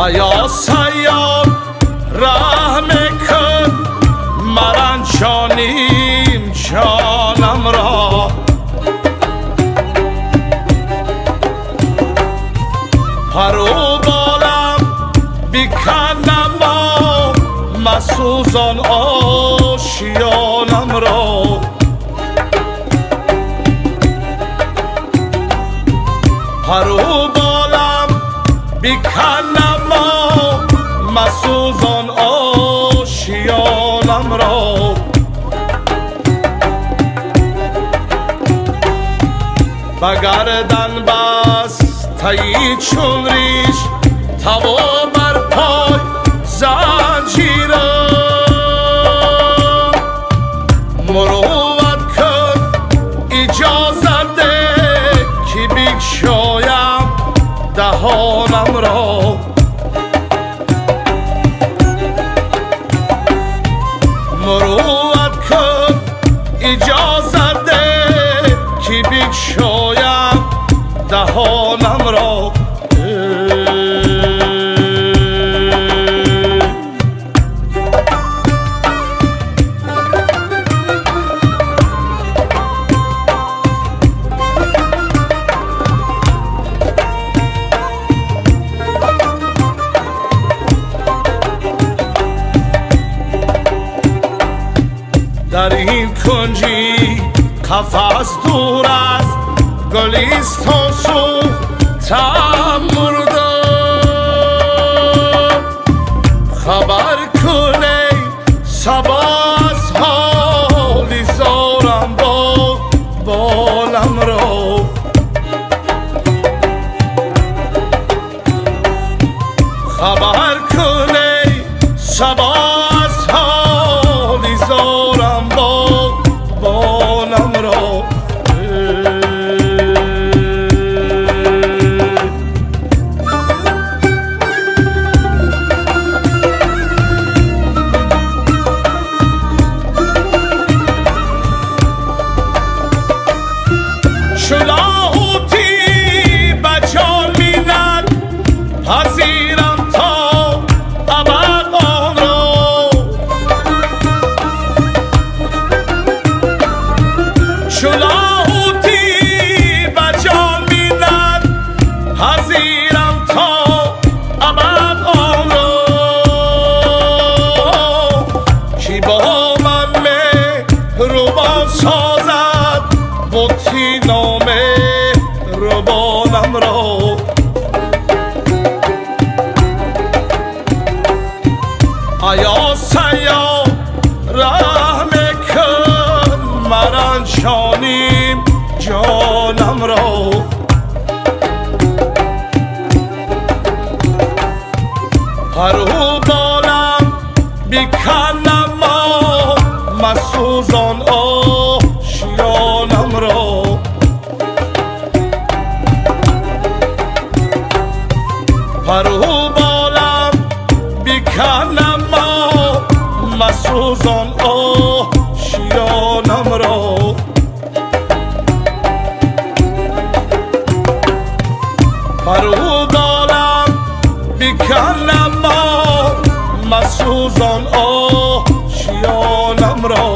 Aya sayyad rahm kun maranjonim jonam ro Paru bolam bikanam masuzon oshyonam ro Paru bolam bikanam masuzon oshyonam ro Bagardan bas tayi chun rish tavo bar poy zanjiram Muruvvat kun ijozat deh ki bikshoyam dahonam ro Muruvvat kun ijozat deh ki bikshoyam dahonam ro Дар ин кунҷи қафас дур аз гулистон сӯхтам мурдам Хабар кун эй сабо аз ҳоли зорам болам ро Хабар кун эй сабо аз ҳоли зорам болам ро Чу лоҳутӣ ба ҷон минат пазирам то абад он ро Чу лоҳутӣ ба ҷон минат пазирам то абад он ро Ки бо ман меҳрубон созад бути номеҳрубонам ро Ая sayyod раҳм кун маранҷоним ҷонам ро Пару болам биканам масӯзон ошёнам ро Пару болам биканам масӯзон ошёнам ро Пару болам биканам масӯзон ошёнам ро.